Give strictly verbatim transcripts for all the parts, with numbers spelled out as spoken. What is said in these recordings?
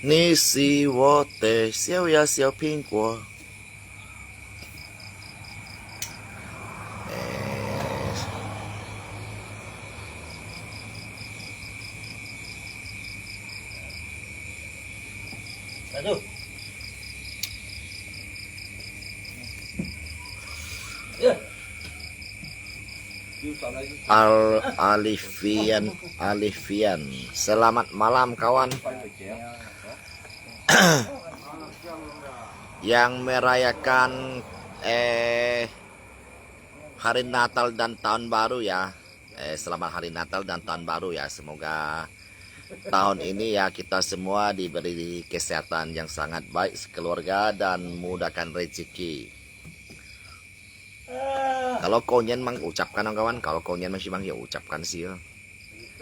你是我的小呀小苹果。Al Alifian, Alifian. Selamat malam, kawan. Yang merayakan, eh, Hari Natal dan Tahun Baru ya. Eh, selamat Hari Natal dan Tahun Baru ya. Semoga tahun ini ya kita semua diberi kesehatan yang sangat baik sekeluarga dan mudahkan rezeki. Kalau 過年 mang ucapkan, kawan, kalau 過年 mang si mang ya ucapkan sih ya.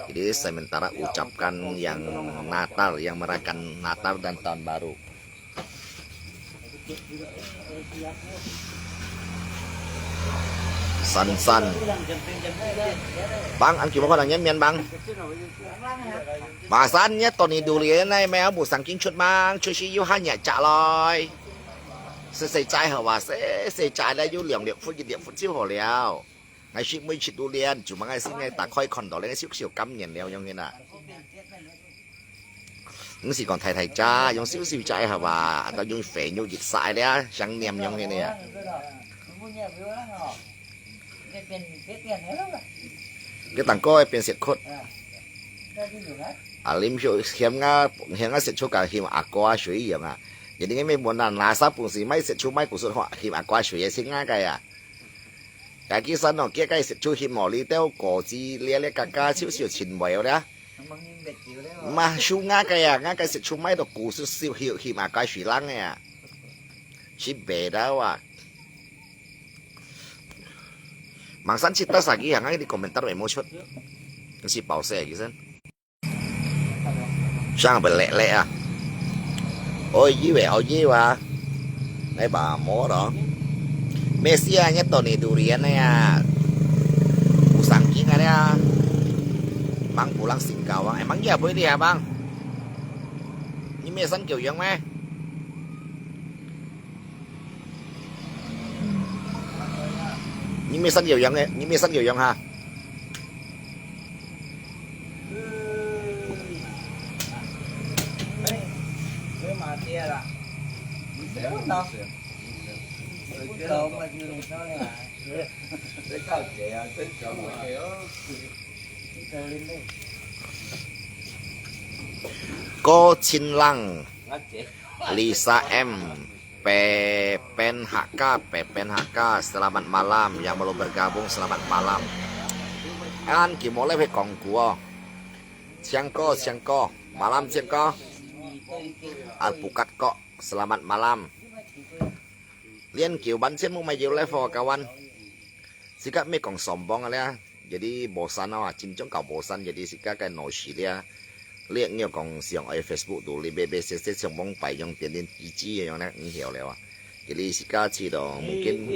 Jadi sementara ucapkan yang Natal, yang merayakan Natal dan Tahun Baru. San San. Bang, an kiu mako nang nyan miên, bang. Masan nya to ni durian nai mai, musang king chut mang, chut si yu han nya chak loi. 細細隻好啊，細細隻咧，有兩粒忽、一粒忽就好了。𠊎食每食都練，就問𠊎先，𠊎打開看到咧，少少感染了，樣形啊。毋係講大大隻，用少少隻好啊，都用肥肉一晒咧，想念樣形啊。佢當過變色屈。啊，啉酒嫌啊，嫌啊，色出个嫌阿瓜水樣啊。Jadi ngai mai mun na nasa pun si mai 色出 mai kusut hoa 嫌阿瓜水个先啊个啊。Kaki san no kia kai 色出 him mo li teo ko ji lia lia kaka chiu siu chin wei lia. Ma shu nga kai ya nga kai 色出 mai to kusut siu hiu him a kai shui lang ya. Si beda wa. Mang san chita sagi ya ngai di komentar wei mo chut. Si pause ya kisan. Sang belek-lek ah. Oi, yi wei, oi, yi wa. Nai ba mo lo. Mesia nya to ni durian ya. Usang king ada. Mang pulang Singkawang. Emang ya boleh dia, Bang? Ni mesan kêu yang meh? Ni mesan kêu yang eh? Ni mesan kêu yang ha? Có chín lăng. Lisa M, Pepen H K, Pepen H K, selamat malam. Yang baru bergabung, selamat malam. An, kiu mo le phe kong ku o. Chiang ko, chiang ko. Malam chiang ko. Alpukat ko, selamat malam. Lian kiu ban chiang mo mai yeu le pho kawan. Sika me kong sombong le. Jadi bosan awak, cincong kau bosan, jadi sika kai no si lia. Liak ngiau kong siang ai Facebook tu li bebe sese siang bong pai yong tian tian ji ji yong nak ngiau le wa. Jadi sika ci do mungkin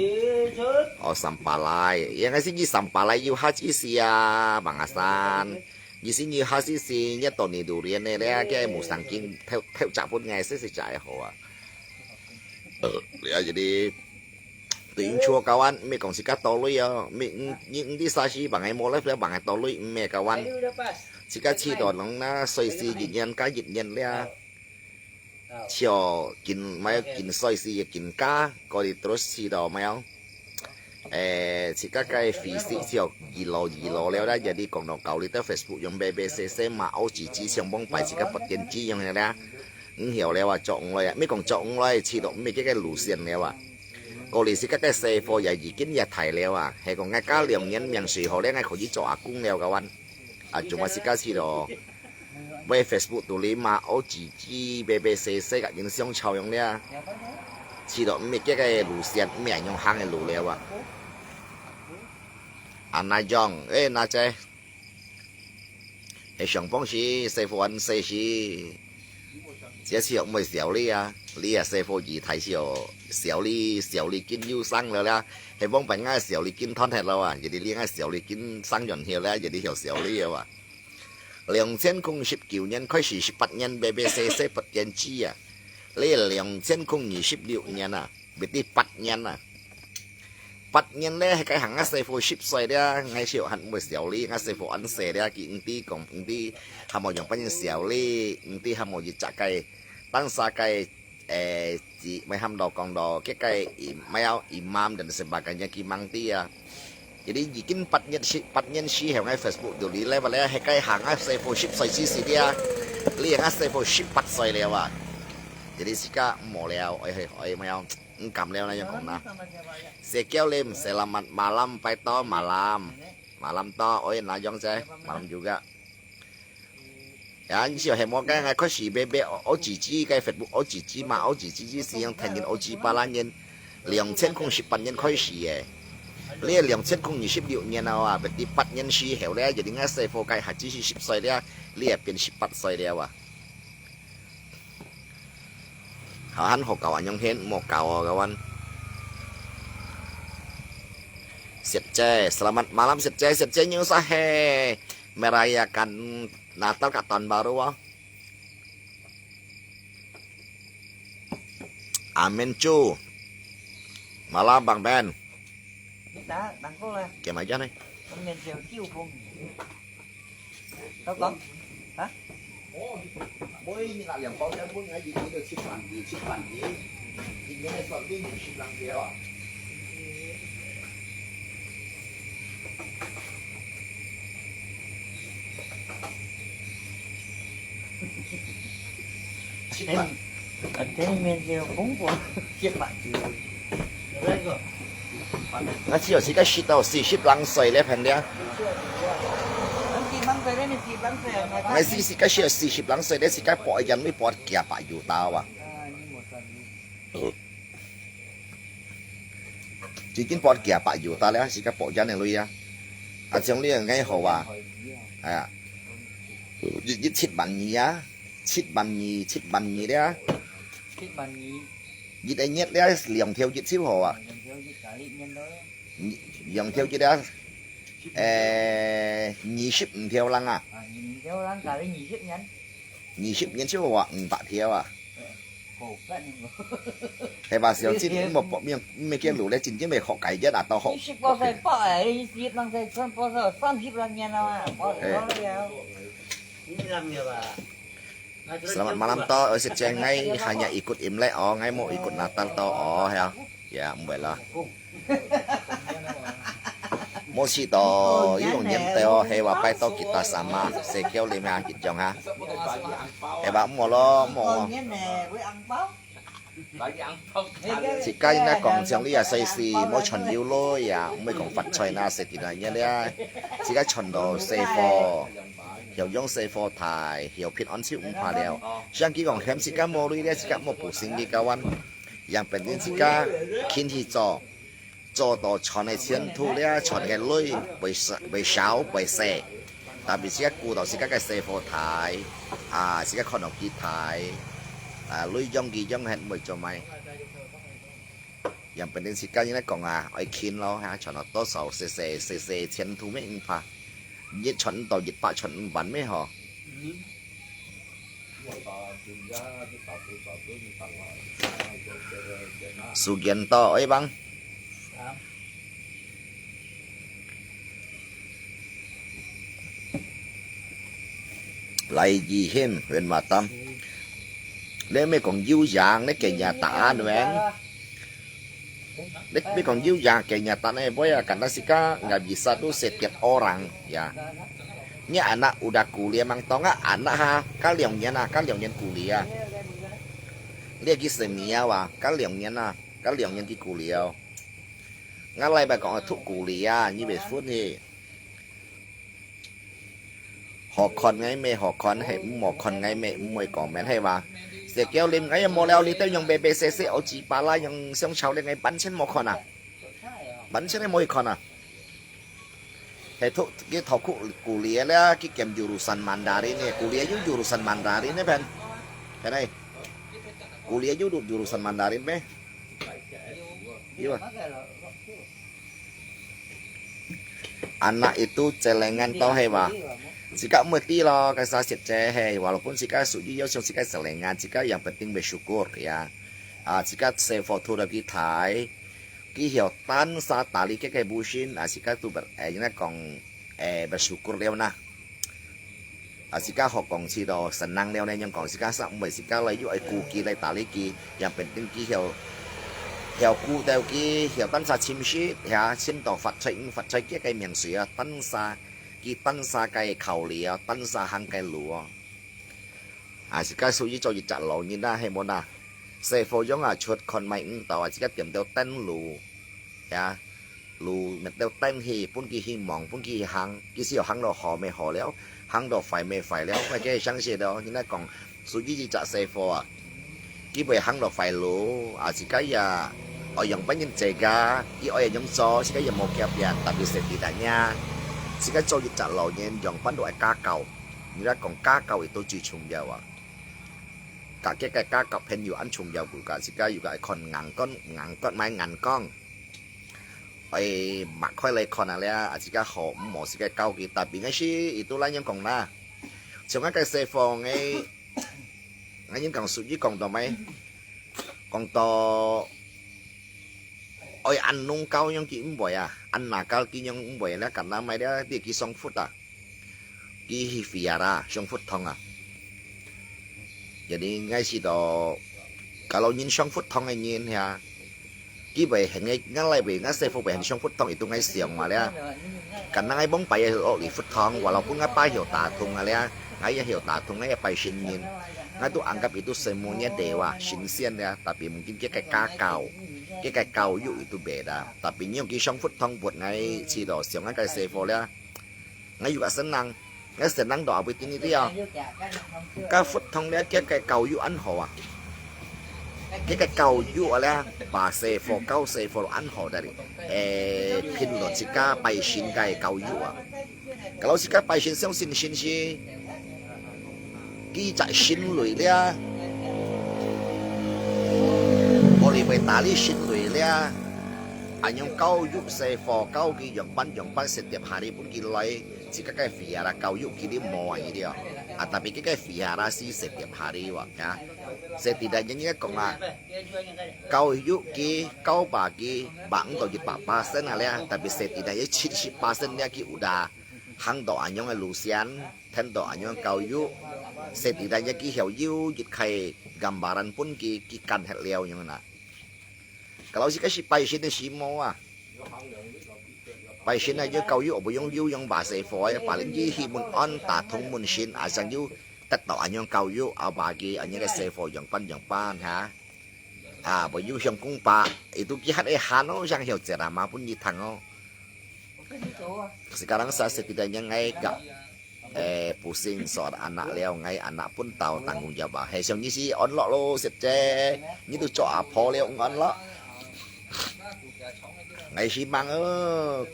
oh sampalai. Yang asi ji sampalai yu ha ji sia bangasan. Ji si yu ha si si nya to ni durian ne le kia musang king theu theu cak pun ngai sese cak ho wa. Ya jadi Tuin chua kawan, mi kong sika tolui yo, mi ni di sa si bangai mo le bangai tolui me kawan. Sika ci to nong na soi si yin yan ka yin yan le. Cio kin mai kin soi si kin ka, ko di terus ci to mai. Eh, sika kai fisik cio gilo gilo le da jadi kong nong kau li ta Facebook yong bebe sese ma o ci ci siang bong pai sika pat tien ci yong le. Ngiau le wa chok ngoi, mi kong chok ngoi ci to mi ke ke lu sian le wa. Kau li sika ke se fo ya yi kin ya thai liao a. He kong ngai ka liao ngian miang sui ho le ngai kho yi cho a kung liao kawan. A chung wa sika si lo. Wei Facebook tu li ma o ji ji be be se se ka kin siong chao yong lia. Si lo mi kia ke lu sian mi a nyong hang e lu liao a. A na yong, eh na che. He siang pong si, se fo an se si. 這時候毋會小李啊，你啊細伙子大時候，小李，小李根又生了啦，係往擺𠊎小李根斷忒了啊，jadi你𠊎小李根生完後了，jadi曉小李了啊。兩千空十九年開始，十八年B B C C發電機啊，你兩千空二十六年啊，berarti八年啊。 八年咧，係該下𠊎細伙十歲咧，𠊎小還毋會小李，𠊎細伙恁細咧，佢毋知講，毋知還無樣般人小李，毋知還無一隻个，當時个，誒，只，毋係喊到講到，該个，毋係啊，imam dan sebagainya，佢毋知啊。Jadi已經八年時，八年時候，𠊎Facebook就li咧，話咧，係該下𠊎細伙十歲之時咧，你𠊎細伙十八歲了啊。Jadi自家無了，愛，愛，愛，毋係啊。 毋敢了，恁樣講啦。Selamat malam，拜託，malam。Malam to，oi，那樣子，malam juga。Ya，你係係無該，𠊎開始買買O G G个Facebook，O G G嘛，O G G之時用天然O G八啦年，兩千空十八年開始个。你兩千空二十六年啊，berarti八年時候咧，jadi𠊎細伙該下只係十歲咧，你也變十八歲了啊。 好，還好搞恁樣，莫搞哦，kawan。Sip J，selamat malam Sip J，Sip J，你usah he merayakan Natal ka Tahun Baru哦。Amin cu。Malam Bang Ben。 Kita tangkol lah. Kiam aja nih. Pemian siu kiu pung. Tao kong? Hah? Ôi, nak liang bao yan pun ngai di sini 七萬二，七萬二。今年的算定有十零條啊。七萬。 Antenna面就公布，七百九。那只有自家十到四十零歲咧，朋友。那自，自家十到四十零歲咧，自家博一間位博幾百有到啊。已經博幾百有到咧，自家博一間位啊。啊，像你个愛好啊，哎呀，一，一七萬二啊。 七萬二，七萬二了。七萬二。一个月了，兩條一就好啊。兩條一加一年咯。兩條一了，誒，二十五條零啊。啊，二十五條零加你二十年。二十年就好啊，五百條啊。好辦哦。係吧？小金，你莫，莫，莫見路咧，真正會學解決啊，都好。你十八歲報誒，你十八歲，全部都三十多年了啊，報了。你那沒有吧？ Selamat malam to, ôi sip ceng ngai hanya ikut Imlek oh, ngai mau ikut Natal to oh, ya. Ya, mbuai lah. Mau si to, yu nyen to, hewa pai to kita sama, se kêu lim ha, kit jong ha. Hewa mo lo, mo. Sika ina kong siang lia sai si, mo chon liu lo ya, mo kong fat choi na se tina nia lia. Sika chon do se fo. Hiau yong se fo thai, hiau pit on siu ung pa liao. Siang ki kong hem sika mo lui lia, sika mo pu sing ki kawan. Yang penting sika kin hi cho. Cho to chon e chien thu lia, chon e lui, bui sa, bui sao, bui se. Tapi sika ku to sika kai se fo thai. A, sika kon ok ki thai. A, lui yong ki yong hen mo cho mai. Yang penting sika ina kong a, oi kin lo ha, chon to so se se, se se chien thu me ung pa. Yit chon to yit pa chon ung ban me ho. Su gian to, oi bang. Lai yi him, wen ma tam. Lê mê kong yu yang, lê kê nhà ta an wen. Lê mê kong yu yang, kê nhà ta ne, boy a, kan ta sika, ngap yi sa tu setiap orang, ya. Nia anak udah kuliah mang tong a, anak ha, ka liang niên a, ka liang niên kuliah. Lê ki se mia wa, ka liang niên a, ka liang niên ki kuliah. Ngap lai ba kong a thu kuliah, ni be phun hi. Hò khon ngai mê, hò khon he, mò khon ngai mê, môi kong men he wa. Se kêu lim ngai mò leo li teo yong bê bê xê xê, ô chi pa la yong xiong chao li ngai bắn chen mò khon à. Bắn chen môi khon à. He thu, ki thò khu kuliah le, ki kem jurusan Mandarin ne, kuliah yu jurusan Mandarin ne pen. He nai. Kuliah you, you lulusan Mandarin meh? You ah. Anak itu celengan tau he ba? Sika mesti lo, kasa sit je he. Walaupun sika suji yo siang sika celengan, sika yang penting bersyukur ya. Ah, sika sefo tu lagi thai. Ki hiau tan sa tali ke ke busin, ah, sika tu ber, eh, ina kong, eh, bersyukur liau na. Ah, sika hok kong si do senang liau ne nyong kong sika sa mwe sika lai yu ai ku ki lai tali ki, yang penting ki hiau, hiau ku tau ki hiau tan sa chim si, ya, chim do fat chai ing fat chai kia kai miang sui ah, tan sa, ki tan sa kai khao liau, tan sa hang kai lu. Ah, sika suji cho yi chak lo ni na, he mo na. Sefo yong ah, chuat khon mai ing tau ah, sika tiam tau ten lu. Ya, lu met tau ten hi, pun ki hi mong, pun ki hi hang, ki si hang lo ho me ho liao, hang lo fai me fai liao, mai ke sang se do, ni na kong, suji yi chak sefo ah. Ki bui hang lo fai lu, ah, sika ya, oi yong pan yin jaga, ki oi yong cho, sika ya mo kia pian, tapi setidaknya. Sika cho yi chak lo yin, yong pan do ai ka kau. Ni na kong ka kau itu chui chung yau ah. Ka kia kai ka kau pen yu an chung yau ku ka, sika yu ka ai khon ngang kon, ngang kon mai ngang kong. Ai mak khoi lai khon ah liau, ah, sika ho, mo sika kau ki, tapi ngai si, itu lai nyong kong na. Chung ngai kai sefo ngai, ngai nyong kong suji kong do mai. Kong to, oi an nung kau nyong ki ung boi ah, an na kau ki nyong ung boi liau, kan na mai liau, di ki song fut ah. Ki hi fia ra, song fut thong ah. Jadi ngai si do, kalau nyin song fut thong ngai nyin ya. Ki boi hen ngai, ngai lai boi, ngai sefo boi hen song fut thong itu ngai siang ma liau. Kan na ngai bong pai ya lo li fut thong, walaupun ngai pai hiau ta thung ah liau, ngai ya hiau ta thung, ngai ya pai sin nyin. Ngai tu anggap itu semuanya dewa, sin sian liau, tapi mungkin kia kai ka kau, kia kai kau yu itu beda. Tapi nyong ki song fut thong buat ngai si do, siang ngai kai sefo liau. Ngai yu ka senang, ngai senang do abui tini dia. Ka fut thong liau kia kai kau yu an ho ah. Kia kai kau yu ah liau, ba sefo kau sefo an ho dari. Eh, pin lo sika pai sin kai kau yu ah. Kalau sika pai sin siang sin sin si, ki chak sin lui liau. Boli bui tali sin lui liau. Anyong kau yu sefo kau ki yong pan yong pan setiap hari pun ki lai. Sika kai fia ra kau yu ki li mo ai dia. Ah, tapi ki kai fia ra si setiap hari wa ya. Setidaknya ni kong ah. Kau yu ki, kau ba ki, bang to yi pa persen ah liau, tapi setidaknya chin si persen liau ki udah. Hang do anyong ai lu sian, ten do anyong kau yu. Setidaknya ki hiau yu yit kai gambaran pun ki, ki kan het liau nyong na. Kalau sika si pai sin si mo ah. Pai sin ah, yu kau yu, bu yong yu yong ba sefo ah, paling ki hi mun on ta thung mun sin, ah, sang yu tet tau anyong kau yu, ah, ba ki, anyong kai sefo yong pan yong pan ha. Ah, bu yu hiong kung pa, itu ki hat e han o, sang hiau jet ah, ma pun yi thang o. Sekarang sa setidaknya ngai ka. Eh, pusing soal anak liau, ngai anak pun tau tanggung jawab ah. He siang ni si on lo lo sit je. Ni tu cho apo liau on lo. Ngai si mang o.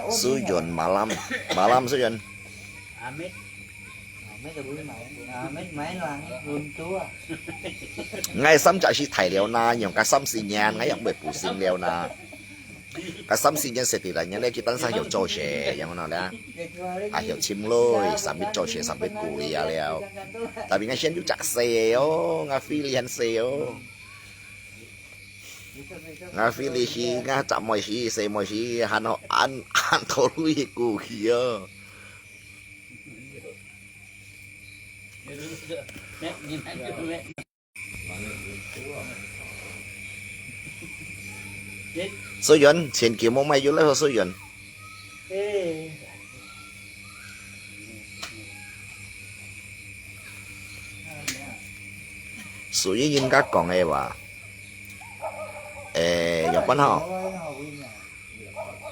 Suyun malam. Malam Suyun. Ngai sam chak si thai liau na, nyong ka sam si nyan, ngai yang bui pusing liau na. Ka sam si nyan setidaknya liau ki tan sa hiau cho se, yang no liau. Ah, hiau chim lui, sampai cho se, sampai kuliah liau. Tapi ngai sian yu chak se o, ngai feel lian se o. Ngai feel li si, ngai chak moi si, se moi si, han ho, an, an to lui ku ki o. Suyun, chen ki mo mai yu lai ho Suyun. Suyun yin ka kong e wa. Eh, yong pan ho.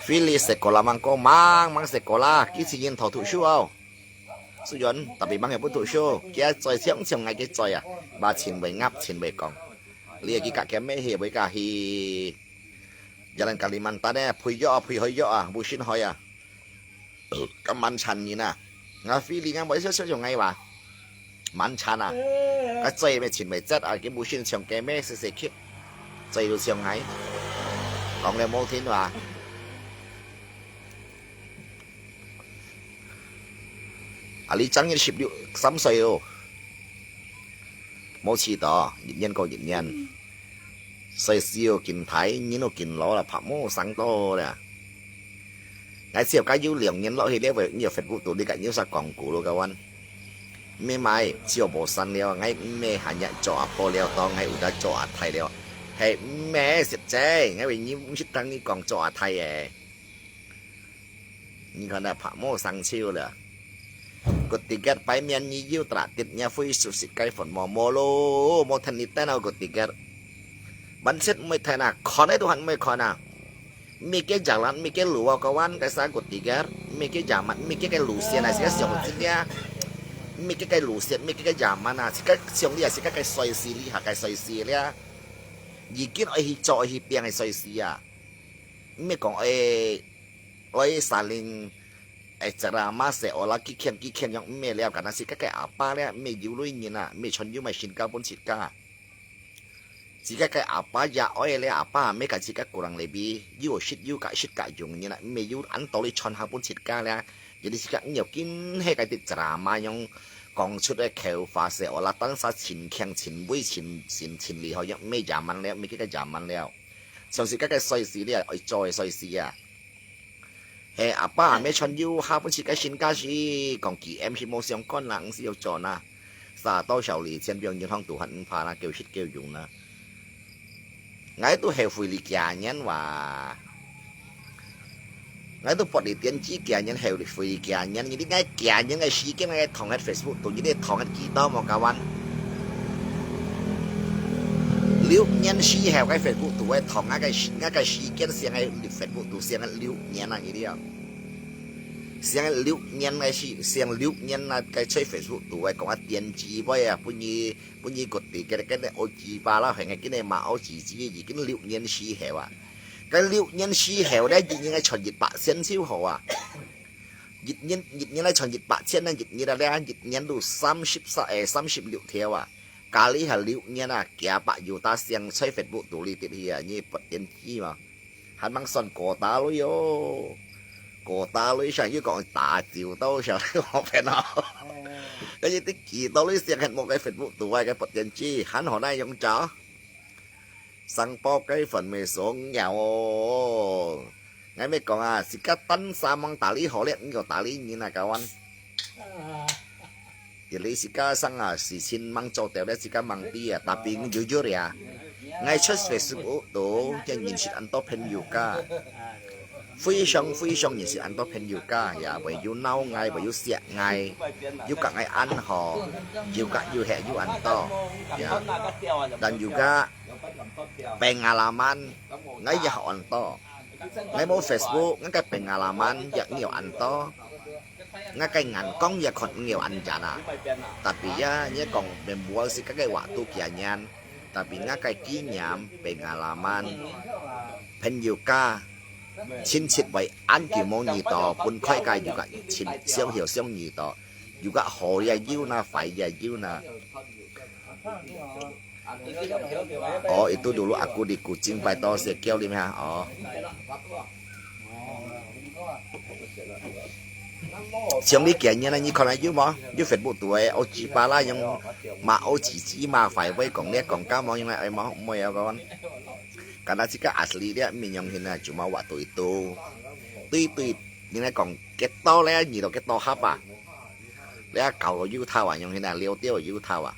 Fili sekolah mang ko mang, mang sekolah, ki si yin tho tu shu ao. Suyun, tapi mang ya bu tu shu, kia zoi siang siang ngai ki zoi ah, ba chin wei ngap, chin wei kong. Li ki ka kia me hi, wei ka hi. Jalan Kalimantan eh, pui yo, pui hoi yo ah, bu sin hoi ah. Ka man chan ni na. 啊，菲律賓，我就想，想，想，哎，哇，蠻慘啊。該嘴咩，情咩，節啊，佢無先唱歌咩，細細曲，嘴都唱，哎，講了無聽哇。啊，你正月十六，三歲哦，無試到，一年過一年。 歲數緊大，人都緊老啦，白毛生多啦。𠊎只有加有兩年落去了，會有Facebook肚裡个有啥廣告咯，kawan。毋係買，只有無生了，𠊎毋係還要做阿婆了，當𠊎有得做阿太了。係毋係，實在，𠊎會你毋識聽你講做阿太誒。 你看啊，白毛生笑了。Good ticket，拜面你有得啦，跌你會熟悉該份無？無咯，無聽你聽到good ticket。Ban set毋會聽啊，看个都還毋會看啊。毋係个jalan，毋係个路啊，kawan，該啥good ticket，毋係个jaman，毋係个路線啊，係个上子啊。毋係个路線，毋係个jaman啊，係个上哩啊，係个該歲數哩，下个歲數哩啊。已經愛去做，愛去拼个歲數啊。毋係講愛 愛saling，哎，ceramah seolah佢強佢強樣，毋係了，敢若自家个阿爸了，毋係有鐳人啊，毋係全有買身家分自家。自家个阿爸也愛了，阿爸毋係甲自家kurang lebih，有食有甲食甲用人啊，毋係有恁多哩全下分自家了。Jadi自家毋要緊係該啲ceramah樣講出个口話seolah單儕盡強盡威盡盡盡厲害樣，毋係jaman了，毋係个jaman了。像自家个歲數了，愛做个歲數啊。 係，阿爸阿姆全有，下半世个身家事，講幾M係無相干啦，毋使要做啦。Sa到小李千表銀行都還毋怕啦，夠食夠用啦。𠊎都後悔你幾年哇。𠊎都發你電子幾年，後悔你幾年，你𠊎幾年个時間，𠊎同个Facebook肚，你都同个幾多無kawan？六年時候个Facebook肚，𠊎同𠊎个時，𠊎个時間，上个Facebook肚，上个六年啊，你知啊？ 上六年个時，上六年啊，該在Facebook肚个講啊電子杯啊，分你分你个地个个个奧吉巴啦，還个个嘛奧吉吉，已經六年時候啊。該六年時候咧，一年个賺一百千就好啊。一年一年來賺一百千啊，一日啊咧，一年都三十三誒三十六條啊。加你下六年啊，幾百有打上在Facebook肚裡跌去啊，你發電機嘛。 還吂算過打鐳哦。過打鐳上又講打酒到上好騙哦。該一啲幾多鐳先還無該Facebook肚外个發電機，還好哪用著？上報該份未送了哦。𠊎咪講啊，自家單儕吂打理好咧，毋過打理人啊，kawan。 Jadi自家生啊，事情吂做到咧，自家吂知啊，tapi jujur ya。𠊎出Facebook肚，也認識恁多朋友家。非常非常認識恁多朋友家，也會有鬧𠊎，會有惜𠊎，有甲𠊎恁好，有甲有吃有恁多，ya。Dan juga pengalaman，𠊎也好恁多。𠊎無Facebook，𠊎个pengalaman也有恁多。 𠊎个眼光也看毋了恁遠啊。Tapi ya，你講membuat自家个waktu幾年，tapi𠊎个經驗、pengalaman、朋友家、親戚會恁久無遇到，分開个又个親，相曉相遇到，又个好也有呢，壞也有呢。 哦，itu dulu aku di Kuching，拜託，係叫你咩啊？哦。像你今年啊，你看下有無？有Facebook肚个，奧吉巴啦，用嘛奧吉吉嘛，壞話講你講假無用來，哎，無，毋會啊，講。Karena自家asli咧，毋係用現在cuma waktu itu。對對，應該講幾多咧，二到幾多盒啊？你搞到有頭啊，用現在溜掉有頭啊。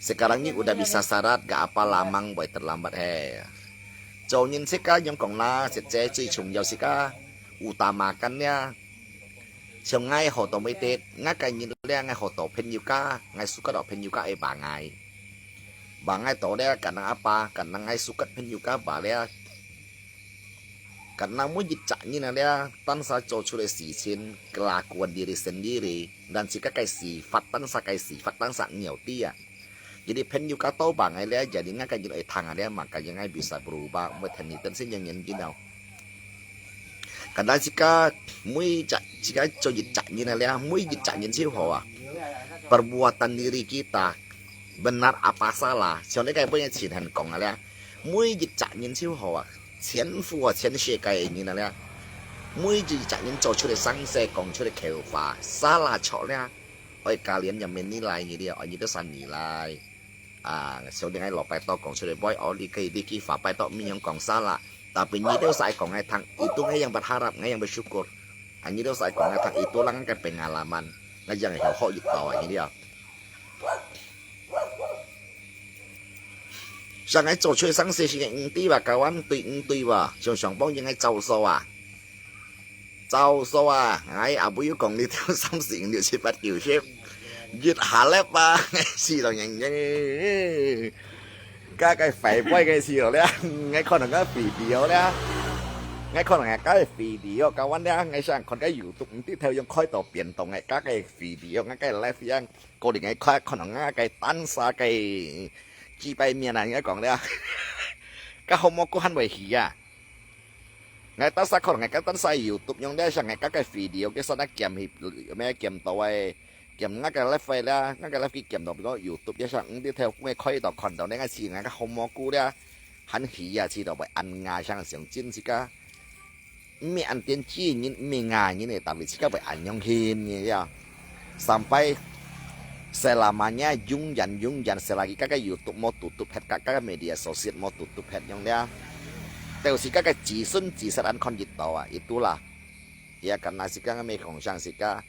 Sekarang ni udah bisa sarat, gak apa lamang buat terlambat he. 做人自家樣講啦，實際最重要自家utamakan咧。像𠊎好多每日，𠊎个人咧，𠊎好多朋友家，𠊎suka到朋友家愛幫𠊎。幫𠊎到咧，kadang apa，kadang𠊎suka朋友家吧咧。 Karena每一隻人啊咧，單儕做出个事情，kelakuan diri sendiri，dan自家个sifat，單儕个sifat，單儕毋曉知啊。Jadi朋友家都幫𠊎咧，jadi𠊎个人愛聽啊咧，makanya𠊎bisa berubah，毋會聽你等先樣人見到。Kadang自家每隻，自家做一隻人啊了，每一隻人就好啊。Perbuatan diri kita benar apa salah，像你个本个前人講啊了，每一隻人就好啊，全部啊，全世界个人啊了，每一隻人做出个生事，講出个口話，salah著了，愛kalian yang menilai你了，你都算你来。 啊，小弟，𠊎老拜託講出來，會哦，你可以，你去法拜託，毋用講salah。Tapi你都使講𠊎聽，itu𠊎yang berharap，𠊎yang bersyukur。啊，你都使講𠊎聽，itu lang个pengalaman，𠊎yang會學一道啊，你了。像𠊎做出生事情，毋對吧，kawan，對毋對吧？像上榜應該照數啊。 照數啊，𠊎阿妹有講你條三四五六七八九十，一下咧吧，死到人人，該个肥妹个死到咧，𠊎看到該video咧，𠊎看到該个video，kawan咧，𠊎想看該YouTube，毋知頭用開到變動个，該个video，該个live樣，過年𠊎看，看到該个單殺个幾百面啊，𠊎講咧，該好無顧還會死啊！ 𠊎當時看，𠊎个當時YouTube用咧，像𠊎个video，佢說那檢去，咩檢到个，檢那个live啦，那个live佢檢到，比如YouTube，也像你頭先開到看到那个字，𠊎个好蘑菇咧，很喜啊，知道會恁牙，像上真自家，毋係恁點知人，毋係牙人个，但係自家會恁樣恨个呀。 Sampai selamanya永遠永遠selagi該个YouTube無tutup hết，該个media sosial無tutup hết樣咧。就是該个子孫子孫還看得到啊，itu啦。Ya，karena自家个咩講像自家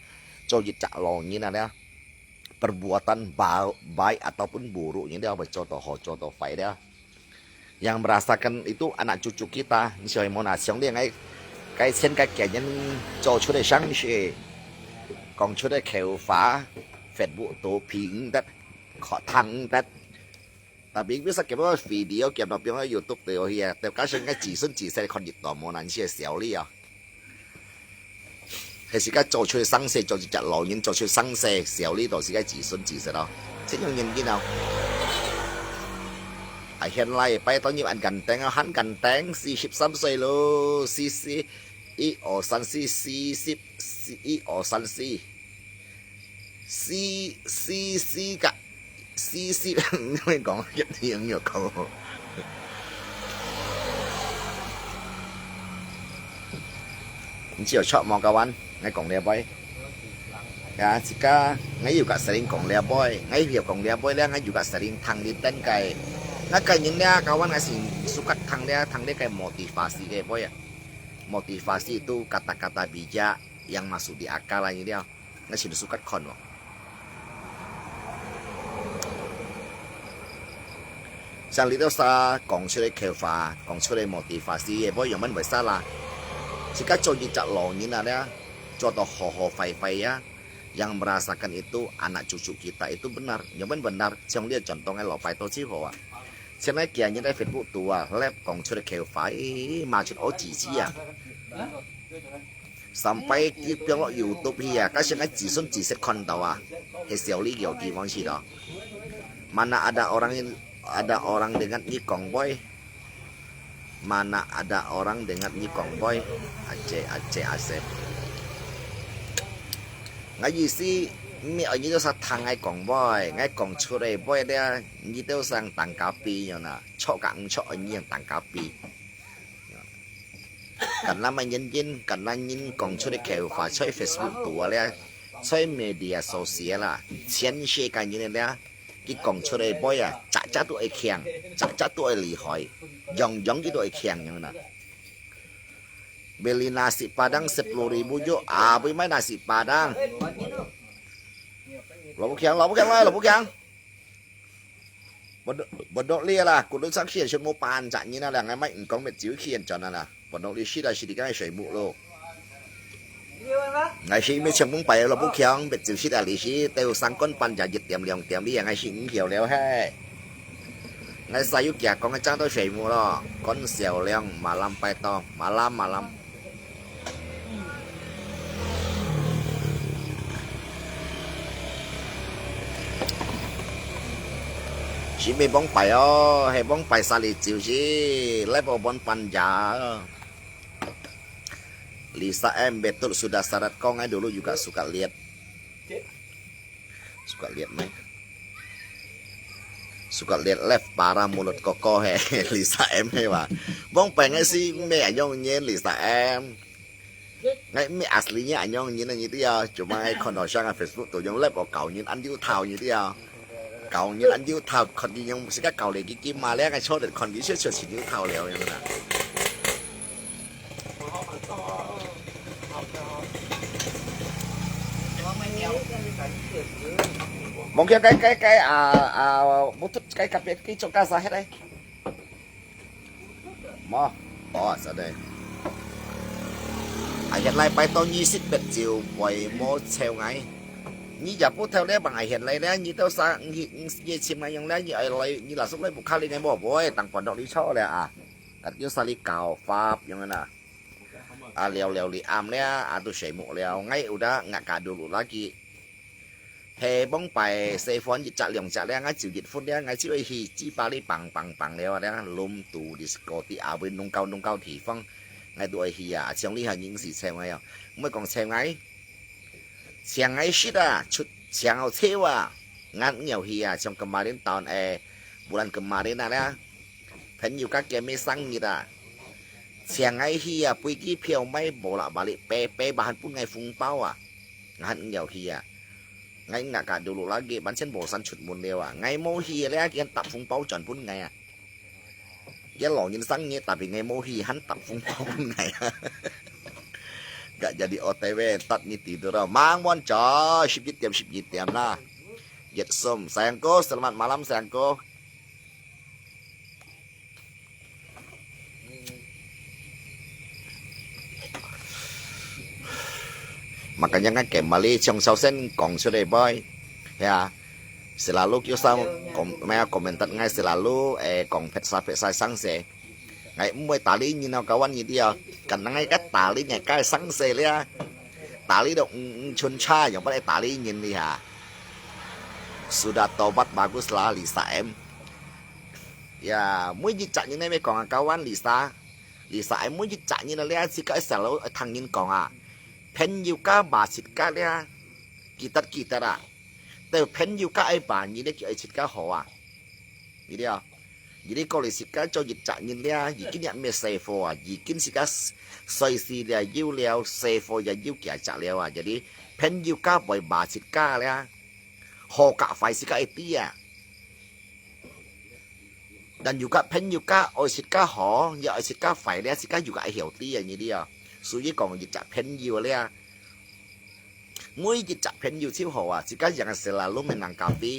做一隻老人啊咧，perbuatan ba-，baik ataupun buruk，你都會做到好，做到壞咧。 Yang merasakan itu anak cucu kita，你想無哪想咧，𠊎，該前个家人做出个生事，講出个口話，Facebook都評得，可聽得。Tapi bisa kita video，kita變到YouTube都有去啊，就加上个子孫子孫看得到，無哪些笑你啊。 係自家做出生事，做一隻老人做出生事，笑你到自家子孫子孫咯，這種原因啊。啊，現在拜託你恁簡單啊，很簡單，四十三歲咯，四四，一二三四，四十，四，一二三四，四，四，四个 四十，你會講一定有講。你只有出無个玩，𠊎講了會。Ya，自家，𠊎有甲sering講了會，𠊎有講了會咧，𠊎有甲sering聽你等个。那个人咧，kawan，𠊎先suka聽咧，聽你个motivasi个會啊。Motivasi itu kata-kata bijak yang masuk di akal aja dia. 𠊎先suka看咯。像你兜儕講出个口話，講出个motivasi，也無用問為啥啦。自家做一隻老人啊咧，做到好好壞壞啊，yang merasakan itu anak cucu kita itu benar，用問benar，像你轉當个老拜託就好啊。像𠊎今日在Facebook度啊，live講出个口話，咦，罵出好自己啊。 Sampai佢放落YouTube去啊，假使𠊎子孫子孫看到啊，係笑你个地方去咯。Mana ada orang, ada orang dengar你講會？Mana ada orang dengar你講會？Aceh, Aceh, Asep。𠊎意思，毋係愛你兜儕聽𠊎講會，𠊎講出來會咧，你兜儕當咖啡樣啦，著甲毋著，愛你樣當咖啡。 Karena main-main，karena人講出个口話，在Facebook度啊咧，在media sosial啊，全世界人咧，佢講出个話啊，隻隻都會聽，隻隻都會厲害，樣樣佢都會聽樣啦。Beli nasi Padang sepuluh ribu jo，啊，會買nasi Padang。老母強，老母強來，老母強。 Bodoh, bodoh li lah, kudu saksi semua panjak ni lah, ngai mai engkong met jiu kian jana lah. Bodoh li sida sidi kai semua lo. Ngai si mi semua pai lo bu kiang, met jiu sida li si, teu sang kon panjak jit tiam liang tiam li, ngai si ng hiau liau hai. Ngai sayu kia kong chang to semua lo, kon siau liang malam pai to, malam malam. 是未幫拜哦，係幫拜沙利照是，來幫幫搬家。Lisa M, betul sudah syarat kau, ngai dulu juga suka lihat. Suka lihat mai. Suka lihat live para mulut koko he. Lisa M he wa. Bong pengen si me anyong nyen Lisa M. Ngai me aslinya anyong nyen nyi dia. Cuma ngai kon dong siang Facebook tu nyong live o kau nyen an diu tau nyi dia. Kau nyen an diu tau kon nyen nyong sika kau le ki ki ma le ngai cho de kon ki sio sio si diu tau liao nyong na. Mong kia kai kai kai a a butut kai kapit ki chok kasa het ai. Mo, o sa de. A het lai pai to nyi sit pet chiu poi mo cheu ngai. Nyi ja pu theu le bang a het lai le nyi tau sa nyi nyi chim ngai yong le nyi ai lai nyi la suk lai bu kha li ngai mo boi tang pon dok li cho le a. Kat kiu sa li kau fap yong na. A liao liao li am le a tu sei mu liao ngai u da ngak ka du lu la ki. He bong pai se phone一隻兩隻咧，𠊎就一分咧，𠊎就會去嘴巴裡嘭嘭嘭了咧，room to disco地下位弄高弄高地方，𠊎都會去啊，像你還認識請𠊎哦，毋會講請𠊎，請𠊎食啊，出請我笑啊，𠊎毋要去啊，像kemarin tahun eh，bulan kemarin啊咧，朋友家見面生日啊，請𠊎去啊，飛機票買無啦，balik，白白還分𠊎紅包啊，𠊎還毋要去啊。 𠊎ngak ka dulu lagi，完全無想出門了啊！𠊎無去了，佢還搭紅包轉分𠊎啊！佢老人生日，tapi𠊎無去，還搭紅包分𠊎啊！Gak jadi O T W，tadi tidur啊，mang mon coy，十一點，十一點啦。Get some，sayangku，selamat malam sayangku。 Makanya ngan kembali Chong Sau Sen kong sudah boy. Ya. Selalu kiu sa kom maya komentar ngai selalu eh kong phet sa phet sa sang se. Ngai mui tali nyin nau kawan nyi dia. Kan ngai kat tali ngai kai sang se lia. Tali dok chun cha yang pada tali nyin lia. Sudah tobat baguslah Lisa em. Ya, mui jijak nyin nai me kong kawan Lisa. Lisa ai mui jijak nyin lia sika selalu thang nyin kong a. Phen yu ka ba sit ka lia. Kitat kitat a. Te phen yu ka ai ba nyi le ki ai sit ka ho a. Nyi dia. Nyi le ko le sit ka cho jijak nyin lia. Yi kin ya me se fo a. Yi kin sika soi si lia yu liao se fo ya yu kia jak liao a. Jadi phen yu ka boi ba sit ka lia. Ho ka fai sika ai ti a. Dan juga phen juga oi sit ka ho, ya oi sit ka fai lia sit ka juga ai hiau ti a nyi dia. Suyi kong jijak phen yu lia. Mui jijak phen yu chiu ho a, sit ka yang selalu menang kapi.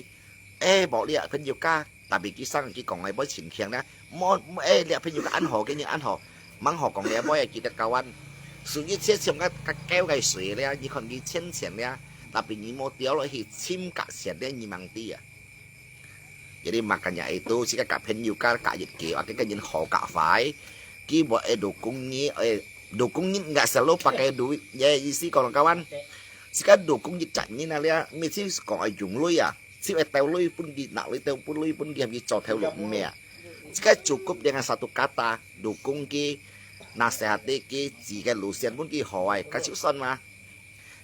Eh, bok lia phen juga, tapi kisang ki kong ai boi chin khiang lia. Mo, eh, lia phen juga an ho, ke nyi an ho. Mang ho kong lia boi kitet kawan. Suyi chia chiam ka, ka keu kai sui lia, nyi kon ki chen chen lia. Tapi nyi mo tiao lo hi chim ka siat lia nyi mang ti a. Jadi makanya itu sika ka phen yu ka ka yit ke wa ke ka nyin ho ka fai. Ki bo e dukung nyi e dukung nyin nggak selalu pakai duit ya isi kawan-kawan. Sika dukung yit cak nyin alia mi si kong a yung lui a. Si e teu lui pun ki nak lui teu pun lui pun ki ham ki cho teu lu me a. Sika cukup dengan satu kata dukung ki nasihati ki sika lusian pun ki ho ai ka chiu son ma.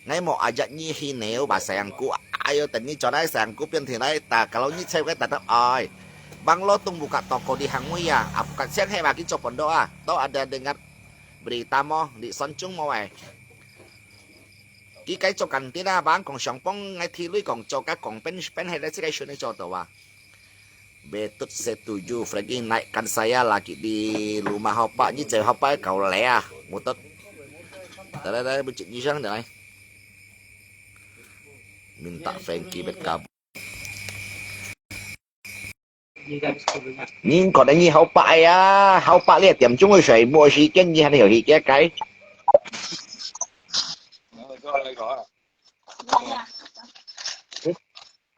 Ngai mo ajak nyi hi neu ba sayangku. Ayo tadi con ai sayangku pian thi lai ta kalau nyi cewek tatap ai. Bang lo tung buka toko di hang mui ya. Apu kat siang he ba ki cho pondok a. Tau ada dengar berita mo di Soncung mo ai. Ki kai cho kantin a bang kong siang pong ngai thi lui kong cho ka kong pen pen he le si kai shun cho to wa. Betul setuju, Frankie naikkan saya lagi di rumah hopa nyi cewek hopa kau lea, mutot. Dai dai dai bucik nyi sang dai. Minta Frankie bet kabur. Nyi kau dai nyi hopa ya, hopa lia tiam chung oi sai mo si ken nyi han hio hi kia kai.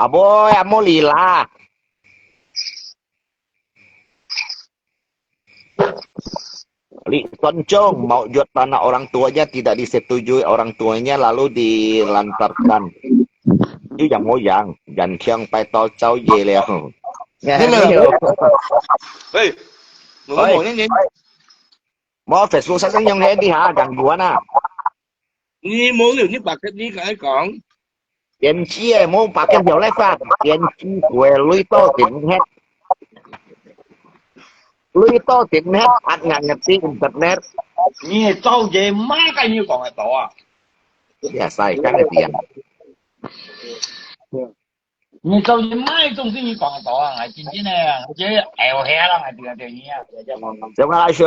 Aboi, amo lila. Li Tuan Chong mau jual tanah orang tuanya tidak disetujui orang tuanya lalu dilantarkan. Itu yang moyang dan kiang pai tau cau ye liao. 嘿，我们某年年 Mo Facebook sasang yang hedi ha gangguan ah. 你無有你白个，你甲佢講。電視誒，無白个條例法，電視會累到頂忒，累到頂忒，壓壓壓啲internet。你做嘢麼个你講得到啊？你係使，真係啊。 你做人買東西你講到啊，𠊎真正个，𠊎覺得哎喲，係啦，𠊎聽聽你啊。小阿叔，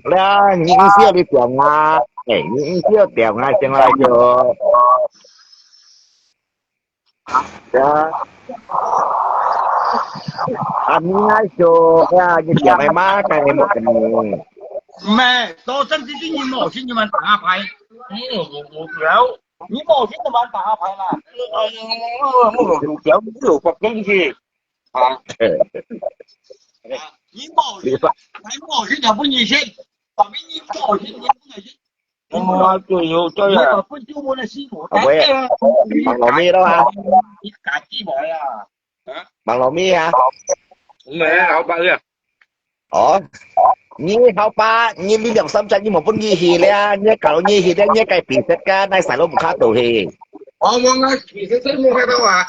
啦，你毋需要你講啊，哎，你毋需要講啊，小阿叔。呀，啊，你阿叔，呀，你講个嘛，該你莫跟你。咩，到真正你無信你們打牌，嗯，我我不要。 你無錢就玩打牌啦。我我我表有發工去啊。你無錢，你無錢就分你食，但係你無錢你分佢食。我對有對啊。你分就分佢食。喂，網絡咩咯啊？你家己買啊。啊？網絡咩啊？咩啊，老闆啊？ 哦，你好吧，你你兩三隻你無分佢去了，你搞你去了，你該比食个，那細路毋卡到去。哦，我我其實真無看到啊。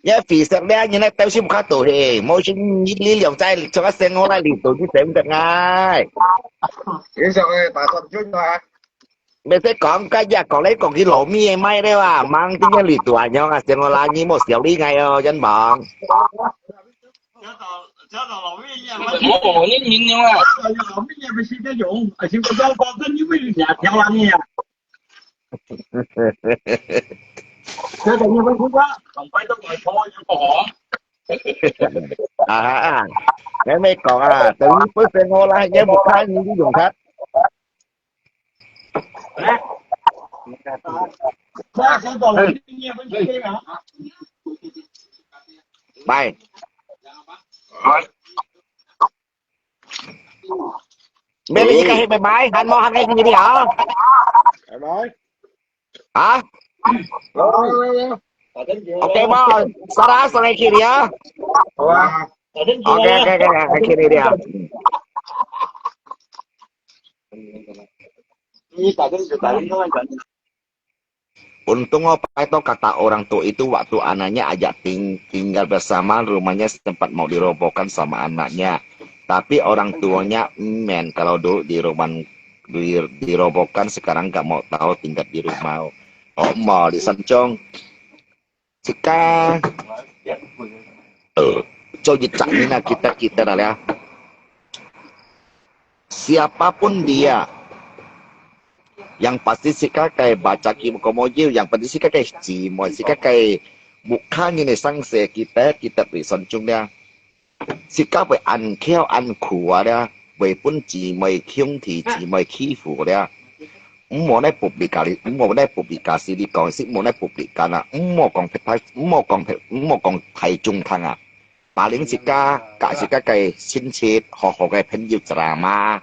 你比食了，你那東西毋卡到去，無信你你兩隻做个生活來領導你等等哎。你想个打算就啊？沒得講，該日講來講去老米也賣了啊，忙今天你多樣啊，生活啦，你莫小理解哦，真忙。 我我認明了啊。啊啊，你咪講啊，等於不是我啦，你不看你就用看。 買。咩你个係買買，還無還个佢哋啊？買買。啊？有有有有。OK無？Sarah，送你佢哋啊？好啊。OK OK OK，佢哋啊。你打電話打電話。 Untung oh, pai to kata orang tua itu waktu anaknya ajak ting-, tinggal bersama, rumahnya sempat mau dirobohkan sama anaknya. Tapi orang tuanya emen kalau dulu di rumah, di-, dirobohkan, sekarang nggak mau tahu tinggal di rumah. Oh, mau di Sancong. Sika, eh, cho jit chak ni na kita, kita dah lah. Siapapun dia, yang pasti sika kay bacaki komojiu, yang pasti sika kay cimoi, sika kay bukha ni ni sang se kita, kita pri soncung dia. Sika pui ăn khiao ăn khua dia, pui pun cimoi khiung thi cimoi khi fu dia. Mò nai publikasi, mò nai publikasi li kong si, mò nai publikan ah, mò kong phet pai, mò kong phet, mò kong pai chung thang ah. Paling sika, ka sika kay sinchit, ho ho kay phen yu drama.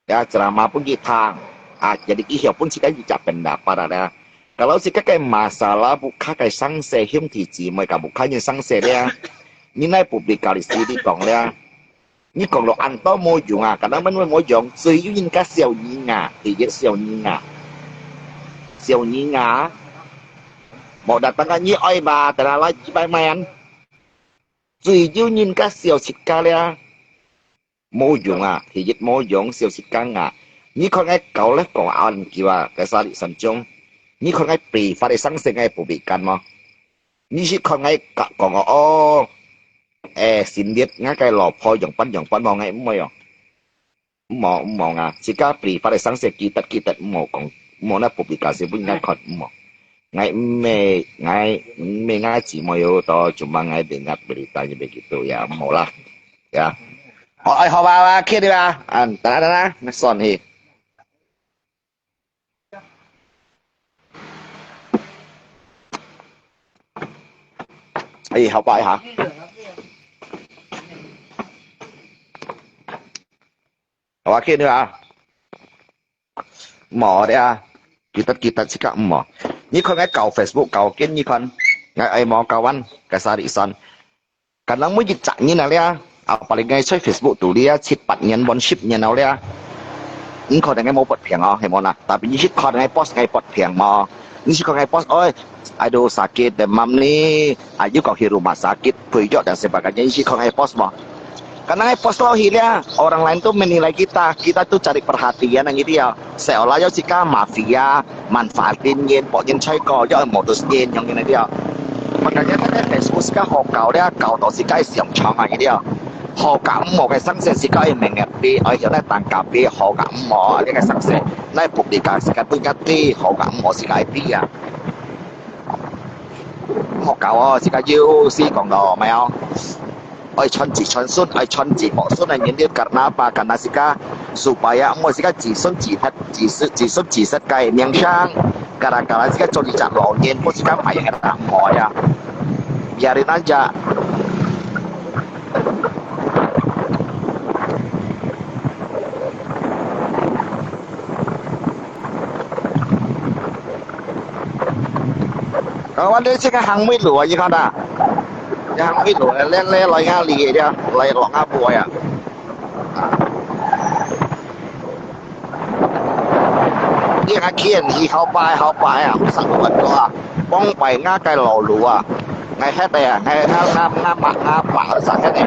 Ya, drama pun ki thang. Ah, jadi ki hiau pun sika ki cak pendapat ada. Kalau sika kay masalah buka kay sangse hium ti ji moi ka buka nyen sangse dia. Ni nai publikasi li kong dia. Ni kong lo an to mo yung ah, kadang men mo yung, sui yu yin ka siau yin ah, ti ye siau yin ah. Siau yin ah. Mo datang ka ni oi ba, tara la ji bai man. Sui yu yin ka siau sika dia. 無用啊，第一無用，小時間啊。你看𠊎教了講恁久啊，該沙利三種，你看𠊎被罰的上升𠊎不被幹嗎？你是看𠊎講講哦，誒，新列𠊎个老婆用辦用辦無？𠊎毋會哦。毋好毋好啊，自家被罰的上升記得記得毋好講，毋好那不被幹是不應該看，毋好。𠊎毋係，𠊎毋係𠊎姊妹有到，cuma𠊎dengar berita-nya begitu ya，毋好啦。 Ya. Oh, ay, hawa, hawa, kiri ba. An, tara, tara, nason hi. Ay, hawa, ha. Hawa, kiri ba. 無的啊，記得記得自家毋好。你看𠊎搞Facebook搞緊，你看，𠊎愛無搞完，該沙利山。Kadang每一隻人啊咧，啊，paling𠊎在Facebook肚咧，七八年、滿十年後咧。你可能會無發病哦，係無啦？Tapi你去看你boss，你發病無？你去看你boss，哎，aduh sakit demam ni，啊，又講去rumah sakit，配藥dan sebagainya，你去看你boss無？Karena boss lo hilang, orang lain tu menilai kita, kita tu cari perhatian gitu ya. Seolah ya sika mafia, manfaatin yin, pok yin choi ko, ya modus yin yang gitu ya. Makanya kita Facebook sika hokau dia, kau to sika siang chang gitu ya. Hokau mo ke sang se sika ai mengepi, ai yo na tangkapi, hokau mo dia ke sang se. Nai publikasi sika tu ngati, hokau mo sika ai pi ya. Hokau o, sika yu si kong lo, mai o. Ai chon ji chon sun, ai chon ji mo sun ai nyen dia karena apa? Karena sika supaya mo sika ji sun ji hat, ji sun ji sun ji sat kai miang sang. Gara-gara sika chon ji chat lo nyen, mo sika mai yang mo ya. Biarin aja. Kawan dia cakap hang mui lu, you kan dah? Yang mui lu, leh leh lai ngali dia, lai lo ngapu ya. Dia ngakian hi hau pai hau pai ya, sang kuat doa. Pong pai ngakai lo lu ah. Ngai het ya, ngai ngap ngap ngap ngap ngap, sang het ya.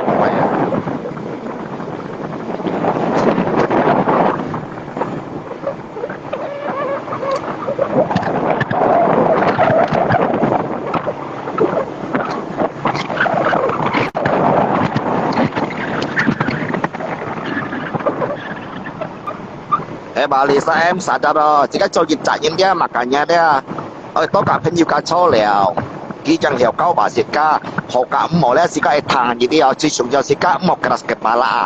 Eh, bali sa em sadar lo, jika cowok cak nyen dia, makanya dia, eh, to ka phen yu ka cho liao. Ki jang hiao kau ba sika, ho ka mo le sika e thang ni dia, cui sung jao sika mo keras kepala.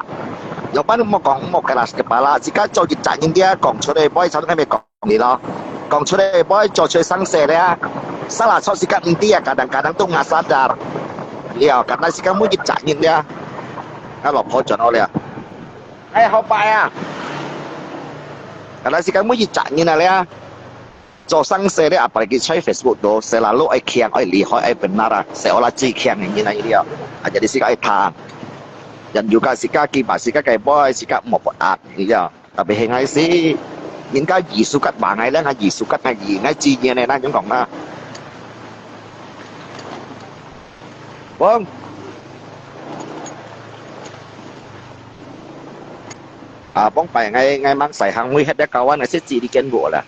Yo pan mo kong mo keras kepala, sika cowok cak nyen dia, kong cho le boy, cho le me kong. Ni lo, kong cho le boy, cho cho sang se le. Salah cho sika mti ya, kadang-kadang tu nggak sadar. Liao, karena sika mo cak nyen dia. Kalau po cho no le. Ai, hau pai ah. Karena sika mo cak nyen le. Cho sang se le, apalagi choi Facebook tu, selalu ai kiang, ai lihoi, ai benar ah. Seolah cui kiang nyen ai liao. Ah, jadi sika ai thang. Dan juga sika kiba sika kai boy, sika mo pot at, liao. Tapi heng ai si, yin ka yi sukat ba ngai le, ngai yi sukat ngai yi, ngai ji nyen ne, na nyong kong na. Bong. Ah, bong pai ngai, ngai mang sai hang mui het de kawan, ngai si ji di ken bo la.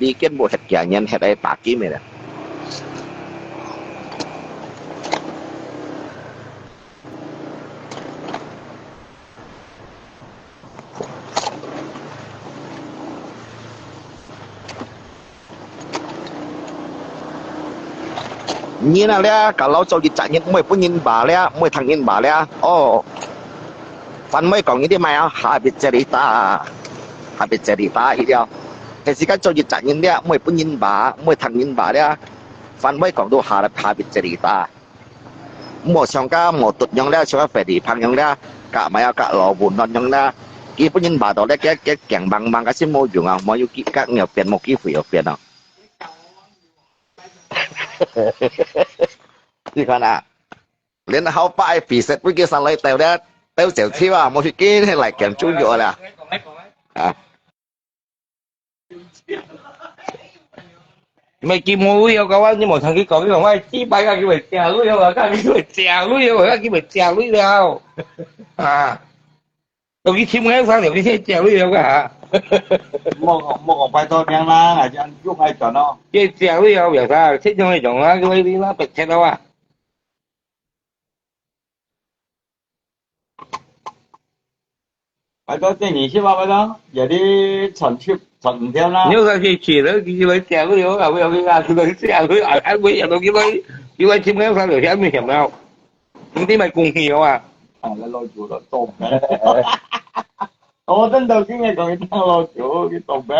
Di ken bo het kia nyen het ai pa ki me la. Nyen啊，這，kalau做一隻人，毋會分人罵這，毋會聽人罵這，哦，番會講呢啲咩啊，habis cerita，habis cerita一條。係自家做一隻人這，毋會分人罵，毋會聽人罵這，番會講到habis，habis cerita。 無像个無毒樣了，像个Freddy Pang樣了，甲麼个甲羅文安樣了，佢分人罵到咧，佢佢驚茫茫个，係無用啊，無有機，甲你有變，無機會有變啊。你看啊，連後擺比賽分佢上來鬥咧，鬥走跳啊，無去跟來驚中藥啦。啊。 咩佢無位啊，講我你無聽佢講，佢講我幾擺啊，佢會借鐳啊，佢會借鐳啊，佢會借鐳了。啊，到佢尋个啥了，佢先借鐳了个哈。莫講莫講，拜託聽啦，還係用愛轉哦。佢借鐳啊，有啥？這種那種啊，佢會你那白切了啊。 拜託，這你去吧，拜託，有啲傳出傳條啦。你有啥事去了？佢來借鐳，我講不要去啊，佢來借鐳，啊，啊，我也都佢來，佢來尋个啥了，遐危險了。你買公司啊？啊，來老久了，做咩？我真的今日講一趟老久，你做咩？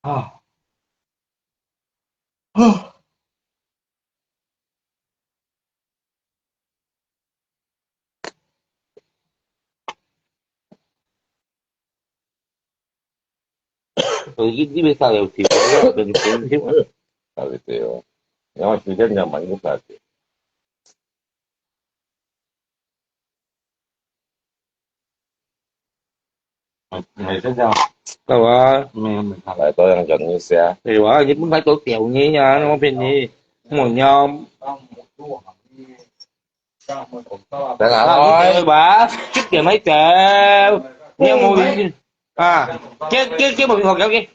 啊。啊。你你要啥了？啊，對哦，然後時間就慢一下子。没睡觉。干嘛？没有没有。他来都要讲一下。对吧？你不拍狗屌你呀，那么便宜，我要。等下啦，对吧？这点没走，你有没有理解啊？给给给我们口条给。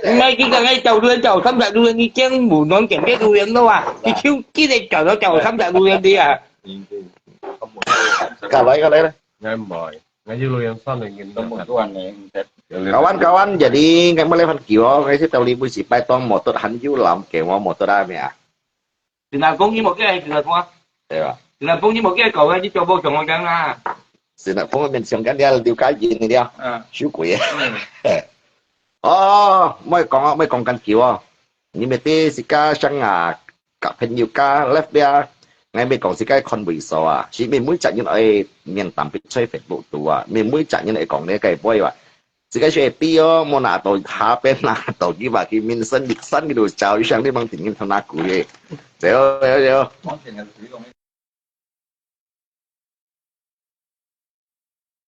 你买几个来找路人，找三百路人，你讲无能点别路人了啊？你就记得找到找三百路人的啊？Ka lain, ka lain. Ngai mai, ngai yu lo yang san lagi. Kawan, kawan, jadi ngai mulai fan kiwa, ngai si tau li bu si pai tong motor han yu lam ke wa motor a mia. Sinapong ni mo kia, sinapong. Iya. Sinapong ni mo kia, kau kan di coba sama kan lah. Sinapong min siang kan dia liu ka yin ni dia. 啊。 Siu kui. 嗯。 哦，莫講啊，莫講緊橋啊。你咪知自家想啊，甲朋友家 left 啊，𠊎咪講自家看位所啊，是咪每隻人愛面談別在 Facebook 度啊，咪每隻人愛講你个話啊。自家係知哦，莫拿到下邊拿到佢話佢面生力生佢就走，像你望定人頭那句耶。走走走。